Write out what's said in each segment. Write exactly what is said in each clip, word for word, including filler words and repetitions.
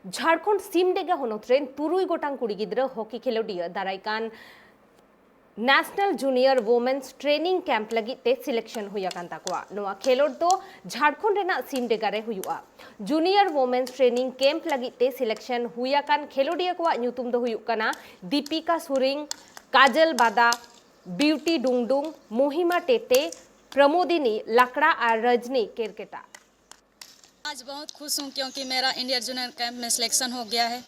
ᱡᱷᱟᱲᱠᱷᱚᱸᱰ ᱥᱤᱢᱰᱮᱜᱟ ᱦᱚᱱᱚᱛ ᱨᱮᱱ ᱛᱩᱨᱩᱭ ᱜᱚᱴᱟᱝ ᱠᱩᱲᱤ ᱜᱤᱫᱽᱨᱟᱹ ᱦᱚᱠᱤ ᱠᱷᱮᱞᱳᱰᱤᱭᱟᱹ ᱫᱟᱨᱟᱭ ᱠᱟᱱ National Junior Women's Training Camp ᱞᱟᱹᱜᱤᱫ ᱛᱮ selection ᱦᱩᱭ ᱟᱠᱟᱱ ᱛᱟᱠᱚᱣᱟ᱾ ᱱᱚᱣᱟ ᱠᱷᱮᱞᱳᱰ ᱫᱚ ᱡᱷᱟᱲᱠᱷᱚᱸᱰ ᱨᱮᱱᱟᱜ ᱥᱤᱢᱰᱮᱜᱟ ᱨᱮ ᱦᱩᱭᱩᱜᱼᱟ᱾ Junior Women's Training Camp ᱞᱟᱹᱜᱤᱫ ᱛᱮ selection ᱦᱩᱭ ᱟᱠᱟᱱ ᱠᱷᱮᱞᱳᱰᱤᱭᱟᱹ ᱠᱚᱣᱟᱜ ᱧᱩᱛᱩᱢ ᱫᱚ ᱦᱩᱭᱩᱜ ᱠᱟᱱᱟ ᱫᱤᱯᱤᱠᱟ ᱥᱩᱨᱤᱝ, ᱠᱟᱡᱚᱞ ᱵᱟᱫᱟ, ᱵᱤᱣᱴᱤ ᱰᱩᱝᱰᱩᱝ, ᱢᱚᱦᱤᱢᱟ ᱴᱮᱴᱮ, ᱯᱨᱚᱢᱳᱫᱤᱱᱤ ᱞᱟᱠᱲᱟ ᱟᱨ ᱨᱚᱡᱽᱱᱤ ᱠᱮᱨᱠᱮᱴᱟ᱾ आज बहुत खुश हूँ क्योंकि मेरा इंडिया जूनियर कैंप में सिलेक्शन हो गया है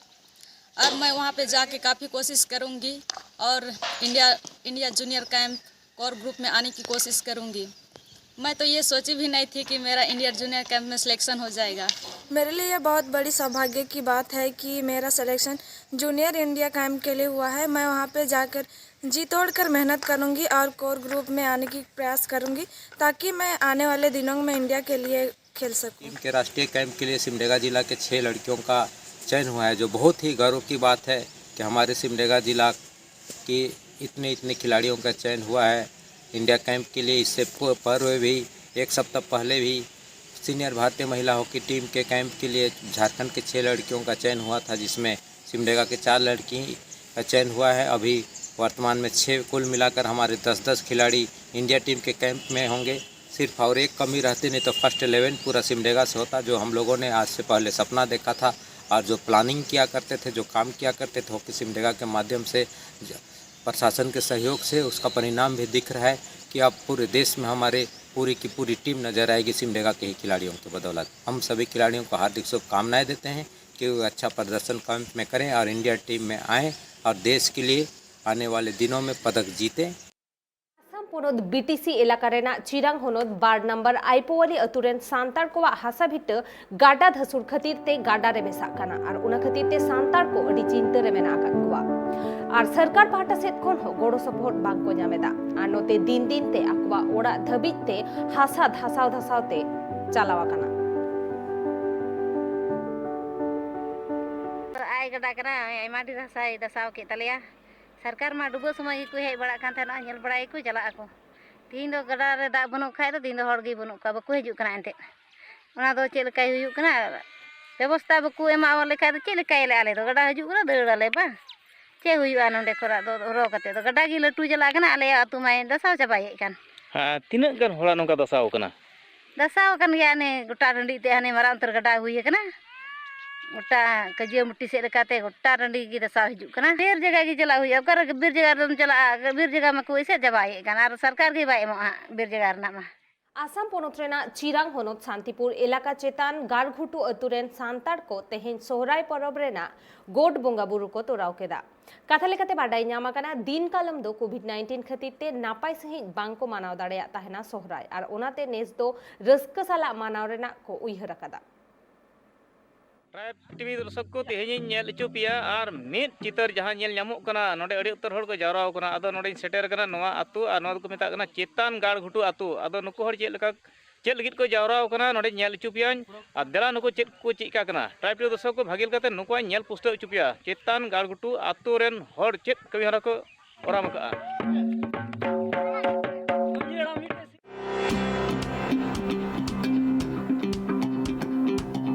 और मैं वहाँ पे जाके काफ़ी कोशिश करूँगी और India India junior camp core group में आने की कोशिश करूँगी। मैं तो ये सोची भी नहीं थी कि मेरा इंडिया जूनियर कैंप में सिलेक्शन हो जाएगा। मेरे लिए यह बहुत बड़ी सौभाग्य की बात है कि मेरा सिलेक्शन जूनियर इंडिया कैंप के लिए हुआ है। मैं वहाँ पे जाकर जी तोड़ कर मेहनत करूँगी और कोर ग्रुप में आने की प्रयास करूँगी, ताकि मैं आने वाले दिनों में इंडिया के लिए खेल सकूँ। टीम के राष्ट्रीय कैंप के लिए सिमडेगा जिला के छह लड़कियों का चयन हुआ है, जो बहुत ही गर्व की बात है कि हमारे सिमडेगा जिला की इतने इतने खिलाड़ियों का चयन हुआ है इंडिया कैंप के लिए। इससे पु- पूर्व भी, एक सप्ताह पहले भी सीनियर भारतीय महिला हॉकी टीम के कैंप के लिए झारखंड के छह लड़कियों का चयन हुआ था, जिसमें सिमडेगा के चार लड़की का चयन हुआ है। अभी वर्तमान में छः, कुल मिलाकर हमारे दस दस खिलाड़ी इंडिया टीम के कैंप में होंगे सिर्फ। और एक कमी रहती, नहीं तो फर्स्ट इलेवन पूरा सिमडेगा से होता, जो हम लोगों ने आज से पहले सपना देखा था और जो प्लानिंग किया करते थे, जो काम किया करते थे हॉकी सिमडेगा के माध्यम से, ज- प्रशासन के सहयोग से, उसका परिणाम भी दिख रहा है कि अब पूरे देश में हमारे पूरी की पूरी टीम नजर आएगी सिमडेगा के ही खिलाड़ियों की बदौलत। हम सभी खिलाड़ियों को हार्दिक शुभकामनाएं देते हैं कि वे अच्छा प्रदर्शन कैंप में करें और इंडिया टीम में आएं और देश के लिए आने वाले दिनों में पदक जीतें। ᱟᱥᱟᱢ ᱯᱚᱱᱚᱛ ᱵᱤᱴᱤᱥᱤ ᱮᱞᱟᱠᱟ ᱨᱮᱱᱟᱜ ᱪᱤᱨᱟᱝ ᱦᱚᱱᱚᱛ ᱵᱟᱨ ᱱᱟᱢᱵᱟᱨ ᱟᱭᱯᱳᱣᱟᱞᱤ ᱟᱹᱛᱩ ᱨᱮᱱ ᱥᱟᱱᱛᱟᱲ ᱠᱚᱣᱟᱜ ᱦᱟᱥᱟ ᱵᱷᱤᱴᱟᱹ ᱜᱟᱰᱟ ᱫᱷᱟᱹᱥᱩᱲ ᱠᱷᱟᱹᱛᱤᱨ ᱛᱮ ᱜᱟᱰᱟ ᱨᱮ ᱢᱮᱥᱟᱜ ᱠᱟᱱᱟ ᱟᱨ ᱚᱱᱟ ᱠᱷᱟᱹᱛᱤᱨ ᱛᱮ ᱥᱟᱱᱛᱟᱲ ᱠᱚ ᱟᱹᱰᱤ ᱪᱤᱱᱛᱟᱹ ᱨᱮ ᱢᱮᱱᱟᱜ ᱟᱠᱟᱫ ᱠᱚᱣᱟ ᱟᱨ ᱥᱚᱨᱠᱟᱨ ᱯᱟᱦᱴᱟ ᱥᱮᱫ ᱠᱷᱚᱱ ᱦᱚᱸ ᱜᱚᱲᱚ ᱥᱚᱯᱚᱦᱚᱫ ᱵᱟᱝ ᱠᱚ ᱧᱟᱢ ᱮᱫᱟ ᱟᱨ ᱱᱚᱛᱮ ᱫᱤᱱ ᱫᱤᱱ ᱛᱮ ᱟᱠᱚᱣᱟᱜ ᱚᱲᱟᱜ ᱫᱷᱟᱹᱵᱤᱡ ᱛᱮ ᱦᱟᱥᱟ ᱫᱷᱟᱥᱟᱣ ᱫᱷᱟᱥᱟᱣ ᱛᱮ ᱪᱟᱞᱟᱣ ᱟᱠᱟᱱᱟ᱾ ᱟᱭ ᱜᱟᱰᱟ ᱠᱟᱱᱟ, ᱟᱭᱢᱟ ᱰᱷᱮᱨ ᱦᱟᱥᱟᱭ ᱫᱷᱟᱥᱟᱣ ᱠᱮᱫ ᱛᱟᱞᱮᱭᱟ᱾ ᱥᱚᱨᱠᱟᱨ ᱢᱟ ᱰᱩᱵᱟᱹ ᱥᱚᱢᱚᱭ ᱜᱮᱠᱚ ᱦᱮᱡ ᱵᱟᱲᱟᱜ ᱠᱟᱱ ᱛᱟᱦᱮᱱᱟ, ᱧᱮᱞ ᱵᱟᱲᱟᱭᱟᱠᱚ, ᱪᱟᱞᱟᱜ ᱟᱠᱚ᱾ ᱛᱤᱦᱤᱧ ᱫᱚ ᱜᱟᱰᱟ ᱨᱮ ᱫᱟᱜ ᱵᱟᱹᱱᱩᱜ ᱠᱷᱟᱡ ᱫᱚ ᱛᱤᱦᱤᱧ ᱫᱚ ᱦᱚᱲ ᱜᱮ ᱵᱟᱹᱱᱩᱜ ᱠᱚᱣᱟ, ᱵᱟᱠᱚ ᱦᱤᱡᱩᱜ ᱠᱟᱱᱟ ᱮᱱᱛᱮᱫ᱾ ᱚᱱᱟ ᱫᱚ ᱪᱮᱫ ᱞᱮᱠᱟᱭ ᱦᱩᱭᱩᱜ ᱠᱟᱱᱟ? ᱵᱮᱵᱚᱥᱛᱷᱟ ᱵᱟᱠᱚ ᱮᱢᱟᱣᱟᱞᱮ ᱠᱷᱟᱡ ᱫᱚ ᱪᱮᱫ ᱞᱮᱠᱟᱭᱟᱞᱮ ᱟᱞᱮ ᱫᱚ? ᱜᱟᱰᱟ ᱦᱤᱡᱩᱜ ᱠᱟᱱᱟ, ᱫᱟᱹᱲ ᱟᱞᱮ ᱵᱟᱝ? ᱪᱮᱫ ᱦᱩᱭᱩᱜᱼᱟ ᱱᱚᱸᱰᱮ ᱠᱷᱚᱱᱟᱜ ᱫᱚ ᱦᱚᱨᱦᱚ ᱠᱟᱛᱮ ᱫᱚ? ᱜᱟᱰᱟ ᱜᱮ ᱞᱟᱹᱴᱩ ᱪᱟᱞᱟᱜ ᱠᱟᱱᱟ, ᱟᱞᱮᱭᱟᱜ ᱟᱹᱛᱩ ᱢᱟᱭ ᱫᱟᱥᱟᱣ ᱪᱟᱵᱟᱭᱮᱫ ᱠᱟᱱ᱾ ᱦᱮᱸ, ᱛᱤᱱᱟᱹᱜ ᱜᱟᱱ ᱦᱚᱲᱟᱜ ᱱᱚᱝᱠᱟ ᱫᱟᱥᱟᱣ ᱠᱟᱱᱟ? ᱫᱟᱥᱟᱣ ᱟᱠᱟᱱ ᱜᱮᱭᱟ, ᱦᱟᱱᱮ ᱜᱚᱴᱟ ᱴᱟᱺᱰᱤ ᱛᱮ ᱦᱟᱱᱮ ᱢᱟᱨᱟᱝ ᱩᱛᱟᱹᱨ ᱜᱟᱰᱟ ᱦᱩᱭ ᱟᱠᱟᱱᱟ, ᱜᱚᱴᱟ ᱠᱟᱹᱡᱤᱭᱟᱹᱢᱩᱴᱤ ᱥᱮᱫ ᱞᱮᱠᱟᱛᱮ ᱜᱚᱴᱟ ᱴᱟᱺᱰᱤ ᱜᱮ ᱫᱟᱥᱟᱣ ᱦᱤᱡᱩᱜ ᱠᱟᱱᱟ᱾ ᱰᱷᱮᱨ ᱡᱟᱭᱜᱟ ᱜᱮ ᱪᱟᱞᱟᱜ ᱦᱩᱭᱩᱜᱼᱟ, ᱚᱠᱟᱨᱮ ᱵᱤᱨ ᱡᱟᱭᱜᱟ ᱨᱮᱫᱚᱢ ᱪᱟᱞᱟᱜᱼᱟ? ᱵᱤᱨ ᱡᱟᱭᱜᱟ ᱢᱟᱠᱚ ᱮᱥᱮᱫ ᱪᱟᱵᱟᱭᱮᱫ ᱠᱟᱱ, ᱟᱨ ᱥᱚᱨᱠᱟᱨ ᱜᱮ ᱵᱟᱭ ᱮᱢᱚᱜᱼᱟ ᱦᱟᱸᱜ ᱵᱤᱨ ᱡᱟᱭᱜᱟ ᱨᱮᱱᱟᱜ ᱢᱟ᱾ ᱟᱥᱟᱢ ᱯᱚᱱᱚᱛ ᱨᱮᱱᱟᱜ ᱪᱤᱨᱟᱝ ᱦᱚᱱᱚᱛ ᱥᱟᱱᱛᱤᱯᱩᱨ ᱮᱞᱟᱠᱟ ᱪᱮᱛᱟᱱ ᱜᱟᱲᱜᱷᱩᱴᱩ ᱟᱹᱛᱩ ᱨᱮᱱ ᱥᱟᱱᱛᱟᱲ ᱠᱚ ᱛᱮᱦᱮᱧ ᱥᱚᱦᱨᱟᱭ ᱯᱚᱨᱚᱵᱽ ᱨᱮᱱᱟᱜ ᱜᱚᱴ ᱵᱚᱸᱜᱟ ᱵᱩᱨᱩ ᱠᱚ ᱛᱚᱨᱟᱣ ᱠᱮᱫᱟ᱾ ᱠᱟᱛᱷᱟ ᱞᱮᱠᱟᱛᱮ ᱵᱟᱰᱟᱭ ᱧᱟᱢ ᱟᱠᱟᱱᱟ, ᱫᱤᱱ ᱠᱟᱞᱚᱢ ᱫᱚ ᱠᱳᱵᱷᱤᱰ ᱱᱟᱭᱤᱱᱴᱤᱱ ᱠᱷᱟᱹᱛᱤᱨ ᱛᱮ ᱱᱟᱯᱟᱭ ᱥᱟᱺᱦᱤᱡ ᱵᱟᱝ ᱠᱚ ᱢᱟᱱᱟᱣ ᱫᱟᱲᱮᱭᱟᱜ ᱛᱟᱦᱮᱱᱟ ᱥᱚᱦᱨᱟᱭ, ᱟᱨ ᱚᱱᱟᱛᱮ ᱱᱮᱥ ᱫᱚ ᱨᱟᱹᱥᱠᱟᱹ ᱥᱟᱞᱟᱜ ᱢᱟᱱᱟᱣ ᱨᱮᱱᱟᱜ ᱠᱚ ᱩᱭᱦᱟᱹᱨ ᱟᱠᱟᱫᱟ᱾ ᱴᱨᱟᱭᱤᱵᱽ ᱴᱤᱵᱷᱤ ᱫᱚᱨᱥᱚᱠ ᱠᱚ, ᱛᱮᱦᱮᱧᱤᱧ ᱧᱮᱞ ᱦᱚᱪᱚ ᱯᱮᱭᱟ ᱟᱨ ᱢᱤᱫ ᱪᱤᱛᱟᱹᱨ ᱡᱟᱦᱟᱸ ᱧᱮᱞ ᱧᱟᱢᱚᱜ ᱠᱟᱱᱟ, ᱱᱚᱰᱮ ᱟᱹᱰᱤ ᱩᱛᱟᱹᱨ ᱦᱚᱲ ᱠᱚ ᱡᱟᱣᱨᱟ ᱟᱠᱟᱱᱟ᱾ ᱟᱫᱚ ᱱᱚᱰᱮᱧ ᱥᱮᱴᱮᱨ ᱟᱠᱟᱱᱟ ᱱᱚᱣᱟ ᱟᱹᱛᱩ, ᱟᱨ ᱱᱚᱣᱟ ᱫᱚᱠᱚ ᱢᱮᱛᱟᱜ ᱠᱟᱱᱟ ᱪᱮᱛᱟᱱ ᱜᱟᱲ ᱜᱷᱩᱴᱩ ᱟᱹᱛᱩ᱾ ᱟᱫᱚ ᱱᱩᱠᱩ ᱦᱚᱲ ᱪᱮᱫ ᱞᱮᱠᱟ, ᱪᱮᱫ ᱞᱟᱹᱜᱤᱫ ᱠᱚ ᱡᱟᱣᱨᱟ ᱟᱠᱟᱱᱟ, ᱱᱚᱰᱮᱧ ᱧᱮᱞ ᱦᱚᱪᱚ ᱯᱮᱭᱟᱧ᱾ ᱟᱨ ᱫᱮᱞᱟ ᱱᱩᱠᱩ ᱪᱮᱫ ᱠᱚ ᱪᱮᱫ ᱠᱟᱜ ᱠᱟᱱᱟ᱾ ᱴᱨᱟᱭᱤᱵᱽ ᱴᱤᱵᱷᱤ ᱫᱚᱨᱥᱚᱠ ᱠᱚ, ᱵᱷᱟᱜᱮ ᱞᱮᱠᱟᱛᱮ ᱱᱩᱠᱩᱣᱟᱜ ᱧᱮᱞ ᱯᱩᱥᱴᱟᱹᱣ ᱦᱚᱪᱚ ᱯᱮᱭᱟ, ᱪᱮᱛᱟᱱ ᱜᱟᱲ ᱜᱷᱩᱴᱩ ᱟᱹᱛᱩ ᱨᱮᱱ ᱦᱚᱲ ᱪᱮᱫ ᱠᱟᱹᱢᱤ ᱦᱚᱨᱟ ᱠᱚ ᱠᱚᱨᱟᱣ ᱟᱠᱟᱜᱼᱟ᱾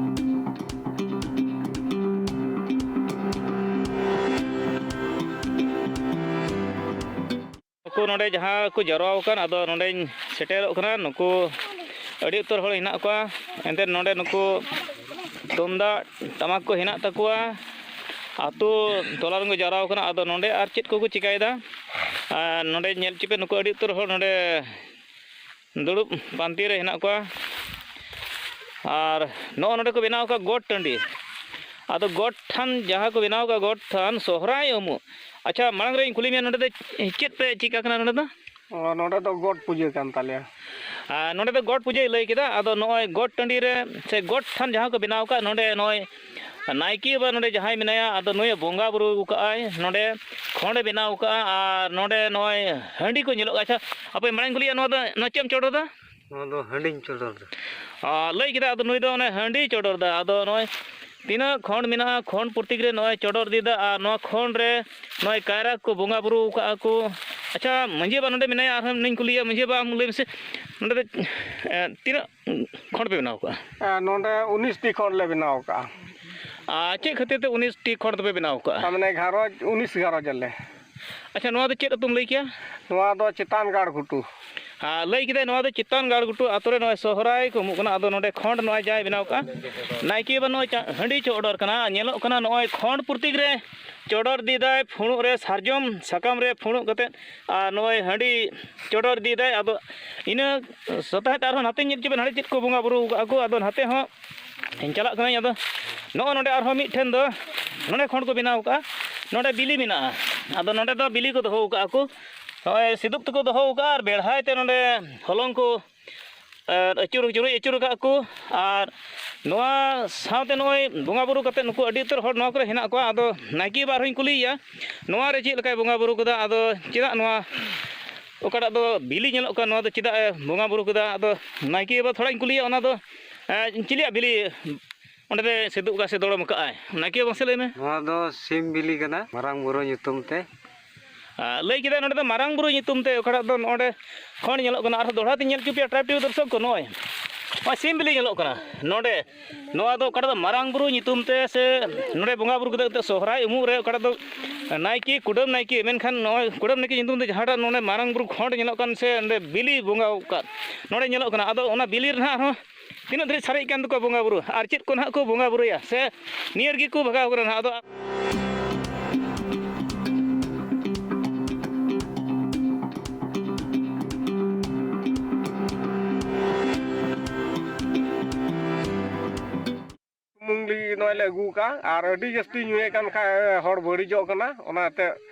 ᱱᱩᱠᱩ ᱱᱚᱰᱮ ᱡᱟᱦᱟᱸ ᱠᱚ ᱡᱟᱣᱨᱟ ᱟᱠᱟᱱ, ᱟᱫᱚ ᱱᱚᱰᱮᱧ ᱥᱮᱴᱮᱨᱚᱜ ᱠᱟᱱᱟ᱾ ᱱᱩᱠᱩ ᱟᱹᱰᱤ ᱩᱛᱟᱹᱨ ᱦᱚᱲ ᱦᱮᱱᱟᱜ ᱠᱚᱣᱟ᱾ ᱮᱱᱛᱮ ᱱᱚᱰᱮ ᱱᱩᱠᱩ ᱛᱩᱢᱫᱟᱜ ᱴᱟᱢᱟᱠ ᱠᱚ ᱦᱮᱱᱟᱜ ᱛᱟᱠᱚᱣᱟ᱾ ᱟᱛᱳ ᱴᱚᱞᱟ ᱨᱮᱱ ᱠᱚ ᱡᱟᱣᱨᱟ ᱟᱠᱟᱱᱟ᱾ ᱟᱫᱚ ᱱᱚᱰᱮ ᱟᱨ ᱪᱮᱫ ᱠᱚᱠᱚ ᱪᱤᱠᱟᱹᱭᱮᱫᱟ? ᱟᱨ ᱱᱚᱰᱮ ᱧᱮᱞ ᱦᱚᱪᱚ ᱯᱮ, ᱱᱩᱠᱩ ᱟᱹᱰᱤ ᱩᱛᱟᱹᱨ ᱦᱚᱲ ᱱᱚᱰᱮ ᱫᱩᱲᱩᱵ ᱯᱟᱱᱛᱮ ᱨᱮ ᱦᱮᱱᱟᱜ ᱠᱚᱣᱟ᱾ ᱟᱨ ᱱᱚᱜᱼᱚ ᱱᱚᱰᱮ ᱠᱚ ᱵᱮᱱᱟᱣ ᱟᱠᱟᱫ ᱜᱚᱴ ᱴᱟᱺᱰᱤ᱾ ᱟᱫᱚ ᱜᱚᱴ ᱛᱷᱟᱱ ᱡᱟᱦᱟᱸ ᱠᱚ ᱵᱮᱱᱟᱣ ᱟᱠᱟᱫ, ᱜᱚᱴ ᱛᱷᱟᱱ ᱥᱚᱦᱨᱟᱭ ᱩᱢᱩᱜ᱾ ᱟᱪᱪᱷᱟ, ᱢᱟᱲᱟᱝ ᱨᱮ ᱤᱧ ᱠᱩᱞᱤ ᱢᱮᱭᱟ, ᱱᱚᱰᱮ ᱫᱚ ᱪᱮᱫ ᱯᱮ ᱪᱤᱠᱟ ᱠᱟᱱᱟ ᱱᱚᱰᱮ ᱫᱚ? ᱚ, ᱱᱚᱰᱮ ᱫᱚ ᱜᱚᱴ ᱯᱩᱡᱟᱹ ᱠᱟᱱ ᱛᱟᱞᱮᱭᱟ᱾ ᱟᱨ ᱱᱚᱰᱮ ᱫᱚ ᱜᱚᱴ ᱯᱩᱡᱟᱹᱭ ᱞᱟᱹᱭ ᱠᱮᱫᱟ᱾ ᱟᱫᱚ ᱱᱚᱜᱼᱚᱭ ᱜᱚᱴ ᱴᱟᱺᱰᱤ ᱨᱮ ᱥᱮ ᱜᱚᱴ ᱛᱷᱟᱱ ᱡᱟᱦᱟᱸ ᱠᱚ ᱵᱮᱱᱟᱣ ᱟᱠᱟᱫ, ᱱᱚᱰᱮ ᱱᱚᱜᱼᱚᱭ ᱱᱟᱭᱠᱮ ᱵᱟᱵᱟ ᱱᱚᱰᱮ ᱡᱟᱦᱟᱸᱭ ᱢᱮᱱᱟᱭᱟ, ᱟᱫᱚ ᱱᱩᱭᱮ ᱵᱚᱸᱜᱟ ᱵᱩᱨᱩ ᱟᱠᱟᱫᱼᱟᱭ, ᱱᱚᱰᱮ ᱠᱷᱚᱸᱰᱮ ᱵᱮᱱᱟᱣ ᱟᱠᱟᱫᱼᱟ, ᱟᱨ ᱱᱚᱰᱮ ᱱᱚᱜᱼᱚᱭ ᱦᱟᱺᱰᱤ ᱠᱚ ᱧᱮᱞᱚᱜᱼᱟ᱾ ᱟᱪᱪᱷᱟ, ᱟᱯᱮ ᱢᱟᱲᱟᱝ ᱠᱩᱞᱤᱭᱟ, ᱱᱚᱣᱟ ᱫᱚ, ᱱᱚᱣᱟ ᱪᱮᱫ ᱮᱢ ᱪᱚᱰᱚᱨ ᱮᱫᱟ? ᱱᱚᱣᱟ ᱫᱚ ᱦᱟᱺᱰᱤᱧ ᱪᱚᱰᱚᱨ ᱮᱫᱟ᱾ ᱟᱨ ᱞᱟᱹᱭ ᱠᱮᱫᱟ, ᱟᱫᱚ ᱱᱩᱭ ᱫᱚ ᱚᱱᱮ ᱦᱟᱺᱰᱤ ᱪᱚᱰᱚᱨ ᱮᱫᱟ᱾ ᱟᱫᱚ ᱱᱚᱜᱼᱚᱭ ᱛᱤᱱᱟᱹᱜ ᱠᱷᱚᱸᱰ ᱢᱮᱱᱟᱜᱼᱟ, ᱠᱷᱚᱸᱰ ᱯᱨᱚᱛᱤᱠ ᱨᱮ ᱱᱚᱜᱼᱚᱭ ᱪᱚᱰᱚᱨ ᱤᱫᱤᱭᱮᱫᱟ, ᱟᱨ ᱱᱚᱣᱟ ᱠᱷᱚᱸᱰ ᱨᱮ ᱱᱚᱜᱼᱚᱭ ᱠᱟᱭᱨᱟ ᱠᱚ ᱵᱚᱸᱜᱟ ᱵᱩᱨᱩ ᱟᱠᱟᱫᱼᱟ ᱠᱚ᱾ ᱟᱪᱪᱷᱟ, ᱢᱟᱺᱡᱷᱤ ᱵᱟᱵᱟ ᱱᱚᱰᱮ ᱢᱮᱱᱟᱭᱟ, ᱟᱨᱦᱚᱸ ᱩᱱᱤᱧ ᱠᱩᱞᱤᱭᱟ᱾ ᱢᱟᱺᱡᱷᱤ ᱵᱟᱵᱟ, ᱟᱢ ᱞᱟᱹᱭ ᱢᱮᱥᱮ, ᱱᱚᱰᱮ ᱫᱚ ᱮ, ᱛᱤᱱᱟᱹᱜ ᱠᱷᱚᱸᱰ ᱯᱮ ᱵᱮᱱᱟᱣ ᱠᱟᱜᱼᱟ? ᱮ, ᱱᱚᱰᱮ ᱩᱱᱤᱥ ᱴᱤ ᱠᱷᱚᱸᱰ ᱞᱮ ᱵᱮᱱᱟᱣ ᱠᱟᱜᱼᱟ᱾ ᱟᱨ ᱪᱮᱫ ᱠᱷᱟᱹᱛᱤᱨ ᱛᱮ ᱩᱱᱤᱥ ᱴᱤ ᱠᱷᱚᱸᱰ ᱫᱚᱯᱮ ᱵᱮᱱᱟᱣ ᱠᱟᱜᱼᱟ? ᱟᱨ ᱢᱟᱱᱮ ᱜᱷᱟᱨᱚᱸᱡᱽ ᱩᱱᱤᱥ ᱜᱷᱟᱨᱚᱸᱡᱽ ᱟᱞᱮ᱾ ᱟᱪᱪᱷᱟ, ᱱᱚᱣᱟ ᱫᱚ ᱪᱮᱫ ᱟᱹᱛᱩᱢ ᱞᱟᱹᱭ ᱠᱮᱭᱟ? ᱱᱚᱣᱟ ᱫᱚ ᱪᱮᱛᱟᱱ ᱜᱟᱲ ᱜᱷᱩᱴᱩ᱾ ᱟᱨ ᱞᱟᱹᱭ ᱠᱮᱫᱟᱭ ᱱᱚᱣᱟ ᱫᱚ ᱪᱮᱛᱟᱱ ᱜᱟᱲ ᱜᱷᱩᱴᱩ ᱟᱹᱛᱩ ᱨᱮ ᱱᱚᱜᱼᱚᱭ ᱥᱚᱦᱨᱟᱭ ᱠᱚ ᱩᱢᱩᱜ ᱠᱟᱱᱟ᱾ ᱟᱫᱚ ᱱᱚᱰᱮ ᱠᱷᱚᱸᱰ ᱱᱚᱣᱟ ᱡᱟᱦᱟᱸᱭ ᱵᱮᱱᱟᱣ ᱠᱟᱜᱼᱟ, ᱱᱟᱭᱠᱮ ᱵᱟᱵᱟ ᱱᱚᱜᱼᱚᱭ ᱪᱟ-, ᱦᱟᱺᱰᱤ ᱪᱚᱰᱚᱨ ᱠᱟᱱᱟ᱾ ᱧᱮᱞᱚᱜ ᱠᱟᱱᱟ ᱱᱚᱜᱼᱚᱭ ᱠᱷᱚᱸᱰ ᱯᱨᱚᱛᱤᱠ ᱨᱮ ᱪᱚᱰᱚᱨ ᱤᱫᱤᱭᱮᱫᱟᱭ, ᱯᱷᱩᱲᱩᱜ ᱨᱮ ᱥᱟᱨᱡᱚᱢ ᱥᱟᱠᱟᱢ ᱨᱮ ᱯᱷᱩᱲᱩᱜ ᱠᱟᱛᱮᱫ, ᱟᱨ ᱱᱚᱜᱼᱚᱭ ᱦᱟᱺᱰᱤ ᱪᱚᱰᱚᱨ ᱤᱫᱤᱭᱮᱫᱟᱭ᱾ ᱟᱫᱚ ᱤᱱᱟᱹ ᱥᱟᱛᱟᱦᱮᱫ ᱟᱨᱦᱚᱸ ᱱᱟᱛᱮ ᱧᱮᱞ ᱦᱚᱪᱚ ᱵᱮᱱ, ᱦᱟᱸᱰᱮ ᱪᱮᱫ ᱠᱚ ᱵᱚᱸᱜᱟ ᱵᱩᱨᱩ ᱟᱠᱟᱫᱼᱟ ᱠᱚ᱾ ᱟᱫᱚ ᱱᱟᱛᱮ ᱦᱚᱸ ᱤᱧ ᱪᱟᱞᱟᱜ ᱠᱟᱹᱱᱟᱹᱧ᱾ ᱟᱫᱚ ᱱᱚᱜᱼᱚ ᱱᱚᱰᱮ ᱟᱨᱦᱚᱸ ᱢᱤᱫ ᱴᱷᱮᱱ ᱫᱚ ᱱᱚᱰᱮ ᱠᱷᱚᱸᱰ ᱠᱚ ᱵᱮᱱᱟᱣ ᱟᱠᱟᱫᱼᱟ, ᱱᱚᱰᱮ ᱵᱤᱞᱤ ᱢᱮᱱᱟᱜᱼᱟ᱾ ᱟᱫᱚ ᱱᱚᱰᱮ ᱫᱚ ᱵᱤᱞᱤ ᱠᱚ ᱫᱚᱦᱚ ᱟᱠᱟᱫᱼᱟ ᱠᱚ, ᱱᱚᱜᱼᱚᱭ ᱥᱤᱫᱩᱯ ᱛᱮᱠᱚ ᱫᱚᱦᱚ ᱟᱠᱟᱫᱼᱟ ᱟᱨ ᱵᱮᱲᱦᱟᱭ ᱛᱮ ᱱᱚᱰᱮ ᱦᱚᱞᱚᱝ ᱠᱚ ᱟᱨ ᱟᱹᱪᱩᱨ, ᱪᱩᱨᱩᱡ ᱟᱹᱪᱩᱨ ᱟᱠᱟᱫ ᱠᱚ᱾ ᱟᱨ ᱱᱚᱣᱟ ᱥᱟᱶᱛᱮ ᱱᱚᱜᱼᱚᱭ ᱵᱚᱸᱜᱟ ᱵᱩᱨᱩ ᱠᱟᱛᱮᱫ ᱱᱩᱠᱩ ᱟᱹᱰᱤ ᱩᱛᱟᱹᱨ ᱦᱚᱲ ᱱᱚᱣᱟ ᱠᱚᱨᱮ ᱦᱮᱱᱟᱜ ᱠᱚᱣᱟ᱾ ᱟᱫᱚ ᱱᱟᱭᱠᱮ ᱵᱟᱵᱟ ᱟᱨᱦᱚᱸᱧ ᱠᱩᱞᱤᱭᱮᱭᱟ, ᱱᱚᱣᱟ ᱨᱮ ᱪᱮᱫ ᱞᱮᱠᱟᱭ ᱵᱚᱸᱜᱟ ᱵᱩᱨᱩ ᱠᱟᱫᱟ, ᱟᱫᱚ ᱪᱮᱫᱟᱜ ᱱᱚᱣᱟ ᱚᱠᱟᱴᱟᱜ ᱫᱚ ᱵᱤᱞᱤ ᱧᱮᱞᱚᱜ ᱠᱟᱱ, ᱱᱚᱣᱟ ᱫᱚ ᱪᱮᱫᱟᱜ ᱮ ᱵᱚᱸᱜᱟ ᱵᱩᱨᱩ ᱠᱟᱫᱟ? ᱟᱫᱚ ᱱᱟᱭᱠᱮ ᱵᱟᱵᱟ ᱛᱷᱚᱲᱟᱧ ᱠᱩᱞᱤᱭᱮᱭᱟ, ᱚᱱᱟ ᱫᱚ ᱮᱸ, ᱪᱤᱞᱤᱭᱟᱜ ᱵᱤᱞᱤ ᱚᱸᱰᱮ ᱫᱚ ᱥᱤᱫᱩᱵ ᱟᱠᱟᱫ ᱥᱮ ᱫᱚᱲᱚᱢ ᱟᱠᱟᱫ ᱟᱭ? ᱱᱟᱭᱠᱮ ᱵᱟᱵᱟ ᱢᱟᱥᱮ ᱞᱟᱹᱭ ᱢᱮ᱾ ᱱᱚᱣᱟ ᱫᱚ ᱥᱤᱢ ᱵᱤᱞᱤ ᱠᱟᱱᱟ, ᱢᱟᱨᱟᱝ ᱵᱩᱨᱩ ᱧᱩᱛᱩᱢ ᱛᱮ᱾ ᱟᱨ ᱞᱟᱹᱭ ᱠᱮᱫᱟᱭ ᱱᱚᱰᱮ ᱫᱚ ᱢᱟᱨᱟᱝ ᱵᱩᱨᱩ ᱧᱩᱛᱩᱢ ᱛᱮ, ᱚᱠᱟᱴᱟᱜ ᱫᱚ ᱱᱚᱰᱮ ᱠᱷᱚᱸᱰ ᱧᱮᱞᱚᱜ ᱠᱟᱱᱟ᱾ ᱟᱨᱦᱚᱸ ᱫᱚᱦᱲᱟ ᱛᱮᱧ ᱧᱮᱞ ᱦᱚᱪᱚ ᱯᱮᱭᱟ ᱴᱨᱟᱭᱤᱵᱽ ᱴᱤᱵᱷᱤ ᱫᱚᱨᱥᱚᱠ ᱠᱚ, ᱱᱚᱜᱼᱚᱭ, ᱱᱚᱜᱼᱚᱭ ᱥᱤᱢ ᱵᱤᱞᱤ ᱧᱮᱞᱚᱜ ᱠᱟᱱᱟ ᱱᱚᱰᱮ᱾ ᱱᱚᱣᱟ ᱫᱚ ᱚᱠᱟᱴᱟᱜ ᱫᱚ ᱢᱟᱨᱟᱝ ᱵᱩᱨᱩ ᱧᱩᱛᱩᱢ ᱛᱮ ᱥᱮ ᱱᱚᱰᱮ ᱵᱚᱸᱜᱟ ᱵᱩᱨᱩ ᱠᱟᱛᱮ, ᱥᱚᱦᱨᱟᱭ ᱩᱢᱩᱜ ᱨᱮ ᱚᱠᱟᱴᱟᱜ ᱫᱚ ᱱᱟᱭᱠᱮ, ᱠᱩᱰᱟᱹᱢ ᱱᱟᱭᱠᱮ, ᱢᱮᱱᱠᱷᱟᱱ ᱱᱚᱜᱼᱚᱭ ᱠᱩᱰᱟᱹᱢ ᱱᱟᱭᱠᱮ ᱧᱩᱛᱩᱢ ᱛᱮ ᱡᱟᱦᱟᱸᱴᱟᱜ ᱱᱚᱰᱮ ᱢᱟᱨᱟᱝ ᱵᱩᱨᱩ ᱠᱷᱚᱸᱰ ᱧᱮᱞᱚᱜ ᱠᱟᱱ ᱥᱮ ᱚᱸᱰᱮ ᱵᱤᱞᱤ ᱵᱚᱸᱜᱟ ᱟᱠᱟᱫ ᱱᱚᱰᱮ ᱧᱮᱞᱚᱜ ᱠᱟᱱᱟ, ᱟᱫᱚ ᱚᱱᱟ ᱵᱤᱞᱤ ᱨᱮ ᱱᱟᱦᱟᱜ ᱟᱨᱦᱚᱸ ᱛᱤᱱᱟᱹᱜ ᱫᱷᱟᱹᱨᱤᱡ ᱥᱟᱨᱮᱡ ᱠᱟᱱ ᱛᱟᱠᱚᱣᱟ ᱵᱚᱸᱜᱟ ᱵᱩᱨᱩ, ᱟᱨ ᱪᱮᱫ ᱠᱚ ᱱᱟᱦᱟᱜ ᱠᱚ ᱵᱚᱸᱜᱟ ᱵᱩᱨᱩᱭᱟ, ᱥᱮ ᱱᱤᱭᱟᱹ ᱨᱮᱜᱮ ᱠᱚ ᱵᱷᱟᱜᱟᱣ ᱠᱟᱱᱟ ᱱᱟᱦᱟᱜ? ᱟᱫᱚ ᱥᱩᱢᱩᱝ ᱞᱟᱹᱜᱤᱫ ᱱᱚᱜᱼᱚᱭ ᱞᱮ ᱟᱹᱜᱩ ᱟᱠᱟᱫᱼᱟ, ᱟᱨ ᱟᱹᱰᱤ ᱡᱟᱹᱥᱛᱤ ᱧᱩᱭᱮᱫ ᱠᱟᱱ ᱠᱷᱟᱡ ᱦᱚᱲ ᱵᱟᱹᱲᱤᱡᱚᱜ ᱠᱟᱱᱟ, ᱚᱱᱟᱛᱮ,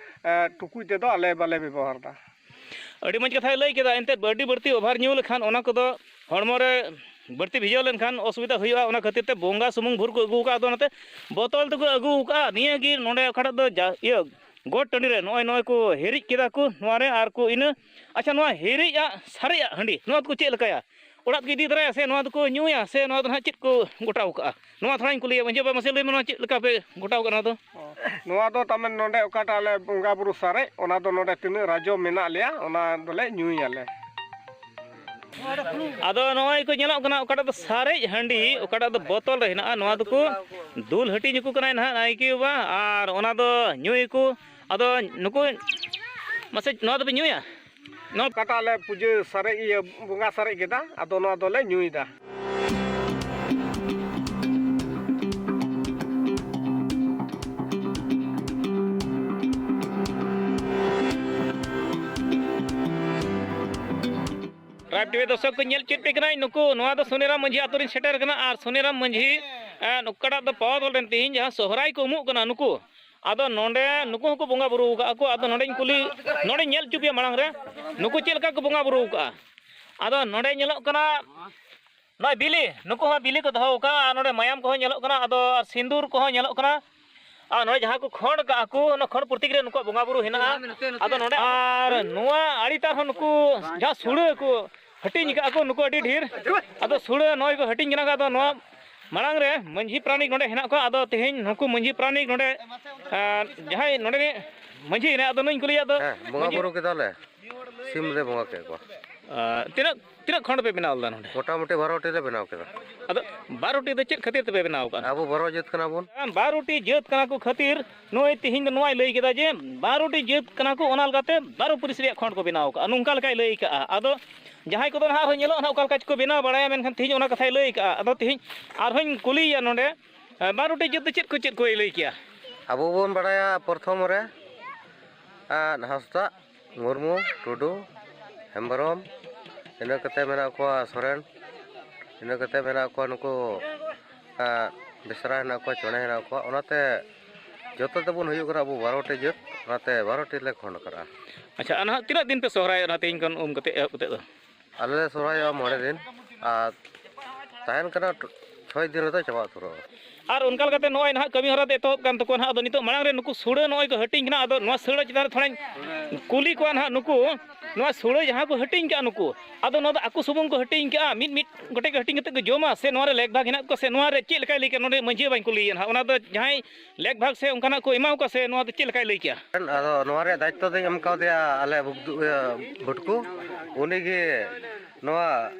ᱮ, ᱴᱩᱠᱩᱡ ᱛᱮᱫᱚ ᱟᱞᱮ ᱵᱟᱞᱮ ᱵᱮᱵᱚᱦᱟᱨ ᱮᱫᱟ᱾ ᱟᱹᱰᱤ ᱢᱚᱡᱽ ᱠᱟᱛᱷᱟᱭ ᱞᱟᱹᱭ ᱠᱮᱫᱟ᱾ ᱮᱱᱛᱮᱫ, ᱟᱹᱰᱤ ᱵᱟᱹᱲᱛᱤ ᱚᱵᱷᱟᱨ ᱧᱩ ᱞᱮᱠᱷᱟᱱ ᱚᱱᱟ ᱠᱚᱫᱚ ᱦᱚᱲᱢᱚ ᱨᱮ ᱵᱟᱹᱲᱛᱤ ᱵᱷᱤᱡᱟᱹᱣ ᱞᱮᱱᱠᱷᱟᱱ ᱚᱥᱩᱵᱤᱫᱷᱟ ᱦᱩᱭᱩᱜᱼᱟ᱾ ᱚᱱᱟ ᱠᱷᱟᱹᱛᱤᱨ ᱛᱮ ᱵᱚᱸᱜᱟ ᱥᱩᱢᱩᱝ ᱵᱷᱳᱨ ᱠᱚ ᱟᱹᱜᱩ ᱟᱠᱟᱫᱼᱟ᱾ ᱟᱫᱚ ᱚᱱᱟᱛᱮ ᱵᱚᱛᱚᱞ ᱛᱮᱠᱚ ᱟᱹᱜᱩ ᱟᱠᱟᱫᱼᱟ᱾ ᱱᱤᱭᱟᱹ ᱜᱮ ᱱᱚᱰᱮ ᱚᱠᱟᱴᱟᱜ ᱫᱚ ᱡᱟ-, ᱤᱭᱟᱹ, ᱜᱚᱴ ᱴᱟᱺᱰᱤ ᱨᱮ ᱱᱚᱜᱼᱚᱭ, ᱱᱚᱜᱼᱚᱭ ᱠᱚ ᱦᱤᱨᱤᱡ ᱠᱮᱫᱟ ᱠᱚ ᱱᱚᱣᱟ ᱨᱮ, ᱟᱨ ᱠᱚ ᱤᱱᱟᱹ, ᱟᱪᱪᱷᱟ, ᱱᱚᱣᱟ ᱦᱤᱨᱤᱡ ᱟᱜ ᱥᱟᱨᱮᱡ ᱟᱜ ᱦᱟᱺᱰᱤ, ᱱᱚᱣᱟ ᱫᱚᱠᱚ ᱪᱮᱫ ᱞᱮᱠᱟᱭᱟ? ᱚᱲᱟᱜ ᱛᱮᱠᱚ ᱤᱫᱤ ᱛᱚᱨᱟᱭᱟ ᱥᱮ ᱱᱚᱣᱟ ᱫᱚᱠᱚ ᱧᱩᱭᱟ, ᱥᱮ ᱱᱚᱣᱟ ᱫᱚ ᱱᱟᱦᱟᱜ ᱪᱮᱫ ᱠᱚ ᱜᱚᱴᱟᱣ ᱠᱟᱜᱼᱟ? ᱱᱚᱣᱟ ᱛᱷᱚᱲᱟᱧ ᱠᱩᱞᱤᱭᱟ, ᱢᱟᱹᱡᱷᱤ ᱵᱟᱵᱟ, ᱢᱟᱥᱮ ᱞᱟᱹᱭ ᱢᱮ, ᱱᱚᱣᱟ ᱪᱮᱫ ᱞᱮᱠᱟ ᱯᱮ ᱜᱚᱴᱟᱣ ᱠᱟᱜᱼᱟ ᱱᱚᱣᱟ ᱫᱚ? ᱚ, ᱱᱚᱣᱟ ᱫᱚ ᱛᱟᱨᱢᱟᱱᱮ ᱱᱚᱰᱮ ᱚᱠᱟᱴᱟᱜ ᱞᱮ ᱵᱚᱸᱜᱟ ᱵᱩᱨᱩ ᱥᱟᱨᱮᱡ, ᱚᱱᱟ ᱫᱚ ᱱᱚᱰᱮ ᱛᱤᱱᱟᱹᱜ ᱨᱟᱡᱚ ᱢᱮᱱᱟᱜ ᱞᱮᱭᱟ, ᱚᱱᱟ ᱫᱚᱞᱮ ᱧᱩᱭᱟᱞᱮ᱾ ᱟᱫᱚ ᱱᱚᱜᱼᱚᱭ ᱠᱚ ᱧᱮᱞᱚᱜ ᱠᱟᱱᱟ, ᱚᱠᱟᱴᱟᱜ ᱫᱚ ᱥᱟᱨᱮᱡ ᱦᱟᱺᱰᱤ, ᱚᱠᱟᱴᱟᱜ ᱫᱚ ᱵᱚᱛᱚᱞ ᱨᱮ ᱦᱮᱱᱟᱜᱼᱟ, ᱱᱚᱣᱟ ᱫᱚᱠᱚ ᱫᱩᱞ ᱦᱟᱹᱴᱤᱧ ᱟᱠᱚ ᱠᱟᱱᱟᱭ ᱱᱟᱦᱟᱜ ᱱᱟᱭᱠᱮ ᱵᱟᱵᱟ, ᱟᱨ ᱚᱱᱟ ᱫᱚ ᱧᱩᱭᱟᱠᱚ᱾ ᱟᱫᱚ ᱱᱩᱠᱩ, ᱢᱟᱥᱮ ᱱᱚᱣᱟ ᱫᱚᱯᱮ ᱧᱩᱭᱟ? ᱱᱚᱣᱟ ᱚᱠᱟᱴᱟᱜ ᱞᱮ ᱯᱩᱡᱟᱹ ᱥᱟᱨᱮᱡ, ᱤᱭᱟᱹ, ᱵᱚᱸᱜᱟ ᱥᱟᱨᱮᱡ ᱠᱮᱫᱟ, ᱟᱫᱚ ᱱᱚᱣᱟ ᱫᱚᱞᱮ ᱧᱩᱭᱮᱫᱟ᱾ ᱨᱟᱭᱤᱵᱷ ᱴᱤᱵᱷᱤ ᱫᱚᱨᱥᱚᱠ ᱠᱚ ᱧᱮᱞ ᱪᱮᱫ ᱯᱮ ᱠᱟᱱᱟᱧ, ᱱᱩᱠᱩ, ᱱᱚᱣᱟ ᱫᱚ ᱥᱩᱱᱤᱨᱟᱢ ᱢᱟᱹᱡᱷᱤ ᱟᱛᱳ ᱨᱤᱧ ᱥᱮᱴᱮᱨ ᱠᱟᱱᱟ, ᱟᱨ ᱥᱩᱱᱤᱨᱟᱢ ᱢᱟᱹᱡᱷᱤ, ᱮ, ᱚᱠᱟᱴᱟᱜ ᱫᱚ ᱯᱟᱣᱟ ᱫᱚᱞ ᱨᱮᱱ ᱛᱮᱦᱮᱧ ᱡᱟᱦᱟᱸ ᱥᱚᱦᱨᱟᱭ ᱠᱚ ᱩᱢᱩᱜ ᱠᱟᱱᱟ ᱱᱩᱠᱩ, ᱟᱫᱚ ᱱᱚᱰᱮ ᱱᱩᱠᱩ ᱦᱚᱸᱠᱚ ᱵᱚᱸᱜᱟ ᱵᱩᱨᱩ ᱟᱠᱟᱫᱼᱟ ᱠᱚ᱾ ᱟᱫᱚ ᱱᱚᱰᱮᱧ ᱠᱩᱞᱤ, ᱱᱚᱰᱮᱧ ᱧᱮᱞ ᱦᱚᱪᱚ ᱯᱮᱭᱟ ᱢᱟᱲᱟᱝ ᱨᱮ, ᱱᱩᱠᱩ ᱪᱮᱫ ᱞᱮᱠᱟ ᱠᱚ ᱵᱚᱸᱜᱟ ᱵᱩᱨᱩ ᱟᱠᱟᱫᱼᱟ᱾ ᱟᱫᱚ ᱱᱚᱰᱮ ᱧᱮᱞᱚᱜ ᱠᱟᱱᱟ ᱱᱚᱜᱼᱚᱭ ᱵᱤᱞᱤ, ᱱᱩᱠᱩ ᱦᱚᱸ ᱵᱤᱞᱤ ᱠᱚ ᱫᱚᱦᱚ ᱟᱠᱟᱫᱼᱟ, ᱟᱨ ᱱᱚᱰᱮ ᱢᱟᱭᱟᱢ ᱠᱚᱦᱚᱸ ᱧᱮᱞᱚᱜ ᱠᱟᱱᱟ, ᱟᱫᱚ ᱟᱨ ᱥᱤᱸᱫᱩᱨ ᱠᱚᱦᱚᱸ ᱧᱮᱞᱚᱜ ᱠᱟᱱᱟ᱾ ᱟᱨ ᱱᱚᱰᱮ ᱡᱟᱦᱟᱸ ᱠᱚ ᱠᱷᱚᱸᱰ ᱠᱟᱜᱼᱟ ᱠᱚ, ᱚᱱᱟ ᱠᱷᱚᱸᱰ ᱯᱨᱚᱛᱤᱠ ᱨᱮ ᱱᱩᱠᱩᱣᱟᱜ ᱵᱚᱸᱜᱟ ᱵᱩᱨᱩ ᱦᱮᱱᱟᱜᱼᱟ᱾ ᱟᱫᱚ ᱱᱚᱰᱮ ᱟᱨ ᱱᱚᱣᱟ ᱟᱲᱮ ᱛᱟᱨ ᱦᱚᱸ ᱱᱩᱠᱩ ᱡᱟᱦᱟᱸ ᱥᱩᱲᱟᱹ ᱠᱚ ᱦᱟᱹᱴᱤᱧ ᱟᱠᱟᱫᱼᱟ ᱠᱚ ᱱᱩᱠᱩ ᱟᱹᱰᱤ ᱰᱷᱮᱨ᱾ ᱟᱫᱚ ᱥᱩᱲᱟᱹ ᱱᱚᱜᱼᱚᱭ ᱠᱚ ᱦᱟᱹᱴᱤᱧ ᱠᱟᱱᱟ ᱠᱚ᱾ ᱟᱫᱚ ᱱᱚᱣᱟ ᱢᱟᱲᱟᱝ ᱨᱮ ᱢᱟᱹᱡᱷᱤ ᱯᱟᱨᱟᱱᱤᱠ ᱱᱚᱰᱮ ᱦᱮᱱᱟᱜ ᱠᱚᱣᱟ᱾ ᱟᱫᱚ ᱛᱮᱦᱮᱧ ᱱᱩᱠᱩ ᱢᱟᱹᱡᱷᱤ ᱯᱟᱨᱟᱱᱤᱠ ᱱᱚᱰᱮ, ᱟᱨ ᱡᱟᱦᱟᱸᱭ ᱱᱚᱰᱮ ᱨᱤᱱᱤᱡ ᱢᱟᱹᱡᱷᱤ ᱦᱮᱱᱟᱭ, ᱟᱫᱚ ᱱᱩᱭ ᱠᱩᱞᱤᱭᱟ᱾ ᱟᱫᱚ ᱦᱮᱸ, ᱵᱚᱸᱜᱟ ᱢᱟᱹᱡᱷᱤ ᱵᱩᱨᱩ ᱠᱮᱫᱟᱞᱮ, ᱥᱤᱢ ᱞᱮ ᱵᱚᱸᱜᱟ ᱠᱮᱫ ᱠᱚᱣᱟ᱾ ᱟᱨ ᱛᱤᱱᱟᱹᱜ, ᱛᱤᱱᱟᱹᱜ ᱠᱷᱚᱸᱰ ᱯᱮ ᱵᱮᱱᱟᱣ ᱞᱮᱫᱟ ᱱᱚᱰᱮ? ᱢᱚᱴᱟᱢᱩᱴᱤ ᱵᱟᱨᱚ ᱴᱤ ᱞᱮ ᱵᱮᱱᱟᱣ ᱠᱮᱫᱟ᱾ ᱟᱫᱚ ᱵᱟᱨᱚ ᱴᱤ ᱫᱚ ᱪᱮᱫ ᱠᱷᱟᱹᱛᱤᱨ ᱛᱮᱯᱮ ᱵᱮᱱᱟᱣ ᱟᱠᱟᱫᱼᱟ? ᱟᱵᱚ ᱵᱟᱨᱚ ᱡᱟᱹᱛ ᱠᱟᱱᱟ ᱵᱚᱱ᱾ ᱵᱟᱨᱚ ᱴᱤ ᱡᱟᱹᱛ ᱠᱟᱱᱟ ᱠᱚ ᱠᱷᱟᱹᱛᱤᱨ ᱱᱩᱭ ᱛᱮᱦᱮᱧ ᱫᱚ ᱱᱚᱣᱟᱭ ᱞᱟᱹᱭ ᱠᱮᱫᱟ ᱡᱮ ᱵᱟᱨᱚ ᱴᱤ ᱡᱟᱹᱛ ᱠᱟᱱᱟ ᱠᱚ, ᱚᱱᱟ ᱞᱮᱠᱟᱛᱮ ᱵᱟᱨᱚ ᱯᱟᱹᱨᱤᱥ ᱨᱮᱭᱟᱜ ᱠᱷᱚᱸᱰ ᱠᱚ ᱵᱮᱱᱟᱣ ᱟᱠᱟᱫᱼᱟ, ᱱᱚᱝᱠᱟ ᱞᱮᱠᱟᱭ ᱞᱟᱹᱭ ᱟᱠᱟᱫᱼᱟ᱾ ᱟᱫᱚ ᱡᱟᱦᱟᱸᱭ ᱠᱚᱫᱚ ᱱᱟᱦᱟᱜ ᱟᱨᱦᱚᱸ ᱧᱮᱞᱚᱜᱼᱟ ᱱᱟᱦᱟᱜ ᱚᱠᱟ ᱞᱮᱠᱟ ᱪᱚᱠᱚ ᱵᱮᱱᱟᱣ ᱵᱟᱲᱟᱭᱟ, ᱢᱮᱱᱠᱷᱟᱱ ᱛᱮᱦᱮᱧ ᱚᱱᱟ ᱠᱟᱛᱷᱟᱭ ᱞᱟᱹᱭ ᱟᱠᱟᱫᱼᱟ᱾ ᱟᱫᱚ ᱛᱮᱦᱮᱧ ᱟᱨᱦᱚᱸᱧ ᱠᱩᱞᱤᱭᱮᱭᱟ ᱱᱚᱰᱮ, ᱵᱟᱨᱚ ᱴᱤ ᱡᱟᱹᱛ ᱫᱚ ᱪᱮᱫ ᱠᱚ, ᱪᱮᱫ ᱠᱚᱭ ᱞᱟᱹᱭ ᱠᱮᱜᱼᱟ? ᱟᱵᱚ ᱵᱚᱱ ᱵᱟᱲᱟᱭᱟ ᱯᱨᱚᱛᱷᱚᱢ ᱨᱮ, ᱟᱨ ᱦᱟᱸᱥᱫᱟᱜ, ᱢᱩᱨᱢᱩ, ᱴᱩᱰᱩ, ᱦᱮᱢᱵᱨᱚᱢ, ᱤᱱᱟᱹ ᱠᱟᱛᱮ ᱢᱮᱱᱟᱜ ᱠᱚᱣᱟ ᱥᱚᱨᱮᱱ, ᱤᱱᱟᱹ ᱠᱟᱛᱮ ᱢᱮᱱᱟᱜ ᱠᱚᱣᱟ ᱱᱩᱠᱩ, ᱟᱨ ᱵᱮᱥᱨᱟ ᱦᱮᱱᱟᱜ ᱠᱚᱣᱟ, ᱪᱚᱬᱮ ᱦᱮᱱᱟᱜ ᱠᱚᱣᱟ᱾ ᱚᱱᱟᱛᱮ ᱡᱚᱛᱚ ᱛᱮᱵᱚᱱ ᱦᱩᱭᱩᱜ ᱠᱟᱱᱟ ᱟᱵᱚ ᱵᱟᱨᱚ ᱴᱤ ᱡᱟᱹᱛ, ᱚᱱᱟᱛᱮ ᱵᱟᱨᱚ ᱴᱤ ᱞᱮ ᱠᱷᱚᱸᱰ ᱠᱟᱜᱼᱟ᱾ ᱟᱪᱪᱷᱟ, ᱟᱨ ᱱᱟᱦᱟᱜ ᱛᱤᱱᱟᱹᱜ ᱫᱤᱱ ᱯᱮ ᱥᱚᱦᱨᱟᱭᱚᱜᱼᱟ ᱱᱟᱦᱟᱜ ᱛᱮᱦᱮᱧ ᱠᱷᱚᱱ ᱩᱢ ᱠᱟᱛᱮ ᱮᱦᱚᱵ ᱠᱟᱛᱮ ᱫᱚ? ᱟᱞᱮ ᱞᱮ ᱥᱚᱦᱨᱟᱭᱚᱜᱼᱟ ᱢᱚᱬᱮ ᱫᱤᱱ, ᱟᱨ ᱛᱟᱦᱮᱱ ᱠᱟᱱᱟ ᱪᱷᱚᱭ ᱫᱤᱱ ᱨᱮᱫᱚ ᱪᱟᱵᱟ ᱩᱛᱟᱹᱨᱚᱜᱼᱟ᱾ ᱟᱨ ᱚᱱᱠᱟ ᱞᱮᱠᱟᱛᱮ ᱱᱚᱜᱼᱚᱭ ᱱᱟᱦᱟᱜ ᱠᱟᱹᱢᱤ ᱦᱚᱨᱟ ᱫᱚ ᱮᱛᱚᱦᱚᱵ ᱠᱟᱱ ᱛᱟᱠᱚᱣᱟ ᱱᱟᱦᱟᱜ᱾ ᱟᱫᱚ ᱱᱤᱛᱚᱜ ᱢᱟᱲᱟᱝ ᱨᱮ ᱱᱩᱠᱩ ᱥᱩᱲᱟᱹ ᱱᱚᱜᱼᱚᱭ ᱠᱚ ᱦᱟᱹᱴᱤᱧ ᱠᱟᱱᱟ᱾ ᱟᱫᱚ ᱱᱚᱣᱟ ᱥᱩᱲᱟᱹ ᱪᱮᱛᱟᱱ ᱨᱮ ᱛᱷᱚᱲᱟᱧ ᱠᱩᱞᱤ ᱠᱚᱣᱟ ᱱᱟᱦᱟᱜ, ᱱᱩᱠᱩ ᱱᱚᱣᱟ ᱥᱩᱲᱟᱹ ᱡᱟᱦᱟᱸ ᱠᱚ ᱦᱟᱹᱴᱤᱧ ᱠᱟᱜᱼᱟ ᱱᱩᱠᱩ, ᱟᱫᱚ ᱱᱚᱣᱟ ᱫᱚ ᱟᱠᱚ ᱥᱩᱢᱩᱝ ᱠᱚ ᱦᱟᱹᱴᱤᱧ ᱠᱟᱜᱼᱟ, ᱢᱤᱫ ᱢᱤᱫ ᱜᱚᱴᱮᱡ ᱠᱚ ᱦᱟᱹᱴᱤᱧ ᱠᱟᱛᱮ ᱠᱚ ᱡᱚᱢᱟ, ᱥᱮ ᱱᱚᱣᱟ ᱨᱮ ᱞᱮᱠ ᱵᱷᱟᱜᱽ ᱦᱮᱱᱟᱜ ᱠᱚᱣᱟ, ᱥᱮ ᱱᱚᱣᱟ ᱨᱮ ᱪᱮᱫ ᱞᱮᱠᱟᱭ ᱞᱟᱹᱭ ᱠᱮᱜᱼᱟ? ᱱᱚᱰᱮ ᱢᱟᱹᱡᱷᱤ ᱵᱟᱵᱟᱧ ᱠᱩᱞᱤᱭᱮᱭᱟ ᱱᱟᱦᱟᱜ, ᱚᱱᱟ ᱫᱚ ᱡᱟᱦᱟᱸᱭ ᱞᱮᱠ ᱵᱷᱟᱜᱽ ᱥᱮ ᱚᱱᱠᱟᱱᱟᱜ ᱠᱚ ᱮᱢᱟ ᱠᱚᱣᱟ, ᱥᱮ ᱱᱚᱣᱟ ᱫᱚ ᱪᱮᱫ ᱞᱮᱠᱟᱭ ᱞᱟᱹᱭ ᱠᱮᱜᱼᱟ? ᱟᱫᱚ ᱱᱚᱣᱟ ᱨᱮᱭᱟᱜ ᱫᱟᱭᱤᱛᱛᱚ ᱫᱚᱧ ᱮᱢ ᱠᱟᱣᱫᱮᱭᱟ ᱟᱞᱮ ᱵᱷᱩᱴᱠᱩ, ᱤᱭᱟᱹ, ᱵᱷᱩᱴᱠᱩ᱾ ᱩᱱᱤᱜᱮ ᱱᱚᱣᱟ,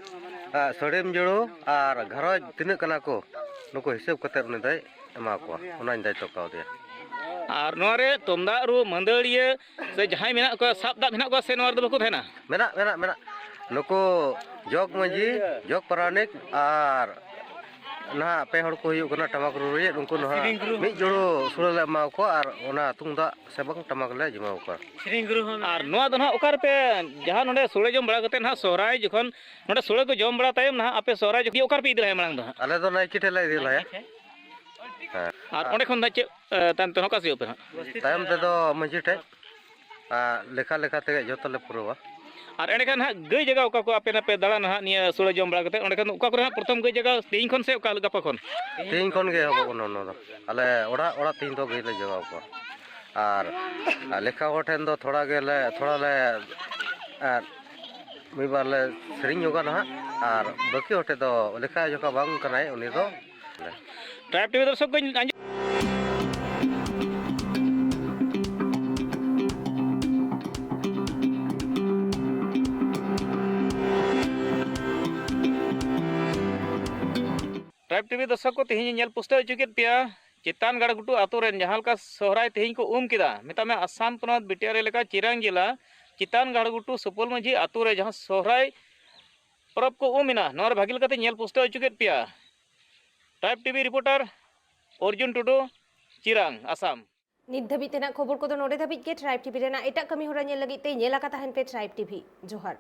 ᱟ, ᱥᱟᱹᱲᱤᱢ ᱡᱩᱲᱩ ᱟᱨ ᱜᱷᱟᱨᱚᱸᱡᱽ ᱛᱤᱱᱟᱹᱜ ᱠᱟᱱᱟ ᱠᱚ, ᱱᱩᱠᱩ ᱦᱤᱥᱟᱹᱵ ᱠᱟᱛᱮ ᱩᱱᱤ ᱫᱚᱭ ᱮᱢᱟ ᱠᱚᱣᱟ, ᱚᱱᱟᱧ ᱫᱟᱭᱤᱛᱛᱚ ᱠᱟᱣᱫᱮᱭᱟ᱾ ᱟᱨ ᱱᱚᱣᱟ ᱨᱮ ᱛᱩᱢᱫᱟᱜ ᱨᱩ, ᱢᱟᱹᱫᱟᱹᱲᱤᱭᱟᱹ ᱥᱮ ᱡᱟᱦᱟᱸᱭ ᱢᱮᱱᱟᱜ ᱠᱚᱣᱟ, ᱥᱟᱵ ᱫᱟᱵ ᱢᱮᱱᱟᱜ ᱠᱚᱣᱟ ᱥᱮ ᱱᱚᱣᱟ ᱨᱮᱫᱚ ᱵᱟᱠᱚ ᱛᱟᱦᱮᱱᱟ? ᱢᱮᱱᱟᱜ, ᱢᱮᱱᱟᱜ, ᱢᱮᱱᱟᱜ᱾ ᱱᱩᱠᱩ ᱡᱚᱜᱽ ᱢᱟᱹᱡᱷᱤ, ᱡᱚᱜᱽ ᱯᱟᱨᱟᱱᱤᱠ ᱟᱨ ᱱᱟᱦᱟᱜ ᱯᱮ ᱦᱚᱲ ᱠᱚ ᱦᱩᱭᱩᱜ ᱠᱟᱱᱟ ᱴᱟᱢᱟᱠ ᱨᱩ ᱨᱩᱭᱮᱫ, ᱩᱱᱠᱩ ᱱᱟᱦᱟᱜ ᱢᱤᱫ ᱡᱩᱲᱩ ᱥᱩᱲᱟᱹ ᱞᱮ ᱮᱢᱟ ᱠᱚᱣᱟ ᱟᱨ ᱚᱱᱟ ᱛᱩᱢᱫᱟᱜ ᱥᱮ ᱵᱟᱝ ᱴᱟᱢᱟᱠ ᱞᱮ ᱡᱤᱢᱟᱹᱣ ᱠᱚᱣᱟ᱾ ᱥᱮᱨᱮᱧ ᱜᱩᱨᱩ ᱦᱚᱸ ᱟᱨ ᱢᱮᱱᱟᱭᱟ᱾ ᱱᱚᱣᱟ ᱫᱚ ᱱᱟᱦᱟᱜ ᱚᱠᱟ ᱨᱮᱯᱮ, ᱡᱟᱦᱟᱸ ᱱᱚᱰᱮ ᱥᱳᱲᱮ ᱡᱚᱢ ᱵᱟᱲᱟ ᱠᱟᱛᱮ ᱱᱟᱦᱟᱜ ᱥᱚᱦᱨᱟᱭ ᱡᱚᱠᱷᱚᱱ ᱱᱚᱰᱮ ᱥᱳᱲᱮ ᱠᱚ ᱡᱚᱢ ᱵᱟᱲᱟ ᱛᱟᱭᱚᱢ ᱱᱟᱦᱟᱜ ᱟᱯᱮ ᱥᱚᱦᱨᱟᱭ ᱡᱚᱠᱷᱚᱱ ᱚᱠᱟ ᱨᱮᱯᱮ ᱤᱫᱤ ᱞᱟᱦᱟᱭᱟ ᱢᱟᱲᱟᱝ ᱫᱚ ᱦᱟᱸᱜ? ᱟᱞᱮ ᱫᱚ ᱱᱟᱭᱠᱮ ᱴᱷᱮᱡ ᱞᱮ ᱤᱫᱤ ᱞᱟᱦᱟᱭᱟ᱾ ᱦᱮᱸ᱾ ᱟᱨ ᱚᱸᱰᱮ ᱠᱷᱚᱱ ᱫᱚ ᱪᱮᱫ, ᱮ, ᱛᱟᱭᱚᱢ ᱛᱮ ᱱᱚᱝᱠᱟ ᱥᱮ ᱯᱮ ᱦᱟᱸᱜ? ᱛᱟᱭᱚᱢ ᱛᱮᱫᱚ ᱢᱟᱹᱡᱷᱤ ᱴᱷᱮᱡ, ᱟᱨ ᱞᱮᱠᱷᱟ ᱞᱮᱠᱷᱟ ᱛᱮᱜᱮ ᱡᱚᱛᱚ ᱞᱮ ᱯᱩᱨᱟᱹᱣᱟ᱾ ᱟᱨ ᱮᱸᱰᱮᱠᱷᱟᱱ ᱦᱟᱸᱜ ᱜᱟᱹᱭ ᱡᱟᱭᱜᱟ ᱚᱠᱟ ᱠᱚ ᱟᱯᱮ ᱱᱟᱯᱮ ᱫᱟᱬᱟᱱᱟ ᱦᱟᱸᱜ ᱱᱤᱭᱟᱹ ᱥᱳᱲᱮ ᱡᱚᱢ ᱵᱟᱲᱟ ᱠᱟᱛᱮ, ᱚᱸᱰᱮ ᱠᱷᱚᱱ ᱚᱠᱟ ᱠᱚᱨᱮ ᱦᱟᱸᱜ ᱯᱨᱚᱛᱷᱚᱢ ᱜᱟᱹᱭ ᱡᱟᱭᱜᱟ ᱛᱮᱦᱮᱧ ᱠᱷᱚᱱ ᱥᱮ ᱚᱠᱟ ᱜᱟᱯᱟ ᱠᱷᱚᱱ? ᱛᱮᱦᱮᱧ ᱠᱷᱚᱱ ᱜᱮ ᱮᱦᱚᱵᱚᱜ ᱠᱟᱱᱟ ᱚᱱᱟ ᱫᱚ᱾ ᱟᱞᱮ ᱚᱲᱟᱜ ᱚᱲᱟᱜ ᱛᱮᱦᱮᱧ ᱫᱚ ᱜᱟᱹᱭ ᱞᱮ ᱡᱚᱜᱟᱣ ᱠᱚᱣᱟ᱾ ᱟᱨ, ᱟᱨ ᱞᱮᱠᱷᱟ ᱦᱚᱲ ᱴᱷᱮᱱ ᱫᱚ ᱛᱷᱚᱲᱟ ᱜᱮᱞᱮ, ᱛᱷᱚᱲᱟ ᱞᱮ, ᱟᱨ ᱢᱤᱫ ᱵᱟᱨ ᱞᱮ ᱥᱮᱨᱮᱧ ᱧᱚᱜᱟ ᱱᱟᱦᱟᱜ, ᱟᱨ ᱵᱟᱹᱠᱤ ᱦᱚᱲ ᱴᱷᱮᱱ ᱫᱚ ᱞᱮᱠᱷᱟ ᱡᱚᱠᱷᱟ ᱵᱟᱝ ᱠᱟᱱᱟᱭ ᱩᱱᱤ ᱫᱚ᱾ ᱴᱨᱟᱭᱤᱵᱽ ᱴᱤᱵᱷᱤ ᱫᱚᱨᱥᱚᱠ ᱠᱚᱧ ᱟᱸᱡᱚᱢ ᱴᱨᱟᱭᱤᱵᱽ ᱴᱤᱵᱷᱤ ᱫᱚᱨᱥᱚᱠ ᱠᱚ, ᱛᱮᱦᱮᱧ ᱤᱧ ᱧᱮᱞ ᱯᱩᱥᱴᱟᱹᱣ ᱦᱚᱪᱚ ᱠᱮᱫ ᱯᱮᱭᱟ ᱪᱮᱛᱟᱱ ᱜᱟᱲᱜᱷᱩᱴᱩ ᱟᱛᱳ ᱨᱮᱱ ᱡᱟᱦᱟᱸ ᱞᱮᱠᱟ ᱥᱚᱦᱨᱟᱭ ᱛᱮᱦᱮᱧ ᱠᱚ ᱩᱢ ᱠᱮᱫᱟ, ᱢᱮᱛᱟᱜ ᱢᱮ ᱟᱥᱟᱢ ᱯᱚᱱᱚᱛ ᱵᱤᱴᱤᱟᱨ ᱮᱞᱟᱠᱟ ᱪᱤᱨᱟᱝ ᱡᱮᱞᱟ ᱪᱮᱛᱟᱱ ᱜᱟᱲᱜᱷᱩᱴᱩ ᱥᱩᱯᱚᱞ ᱢᱟᱹᱡᱷᱤ ᱟᱛᱳ ᱨᱮ ᱡᱟᱦᱟᱸ ᱥᱚᱦᱨᱟᱭ ᱯᱚᱨᱚᱵᱽ ᱠᱚ ᱩᱢ ᱮᱱᱟ, ᱱᱚᱣᱟ ᱨᱮ ᱵᱷᱟᱹᱜᱤ ᱞᱮᱠᱟᱛᱮ ᱧᱮᱞ ᱯᱩᱥᱴᱟᱹᱣ ᱦᱚᱪᱚ ᱠᱮᱫ ᱯᱮᱭᱟ᱾ ᱴᱨᱟᱭᱤᱵᱽ ᱴᱤᱵᱷᱤ ᱨᱤᱯᱳᱨᱴᱟᱨ ᱚᱨᱡᱩᱱ ᱴᱩᱰᱩ, ᱪᱤᱨᱟᱝ, ᱟᱥᱟᱢ᱾ ᱱᱤᱛ ᱫᱷᱟᱹᱵᱤᱡ ᱛᱮᱱᱟᱜ ᱠᱷᱚᱵᱚᱨ ᱠᱚᱫᱚ ᱱᱚᱰᱮ ᱫᱷᱟᱹᱵᱤᱡ ᱜᱮ᱾ ᱴᱨᱟᱭᱤᱵᱽ ᱴᱤᱵᱷᱤ ᱨᱮᱱᱟᱜ ᱮᱴᱟᱜ ᱠᱟᱹᱢᱤ ᱦᱚᱨᱟ ᱧᱮᱞ ᱞᱟᱹᱜᱤᱫ ᱛᱮ ᱧᱮᱞ ᱟᱠᱟ ᱛᱟᱦᱮᱱ ᱯᱮ ᱴᱨᱟᱭᱤᱵᱽ ᱴᱤᱵᱷᱤ᱾ ᱡᱚᱦᱟᱨ᱾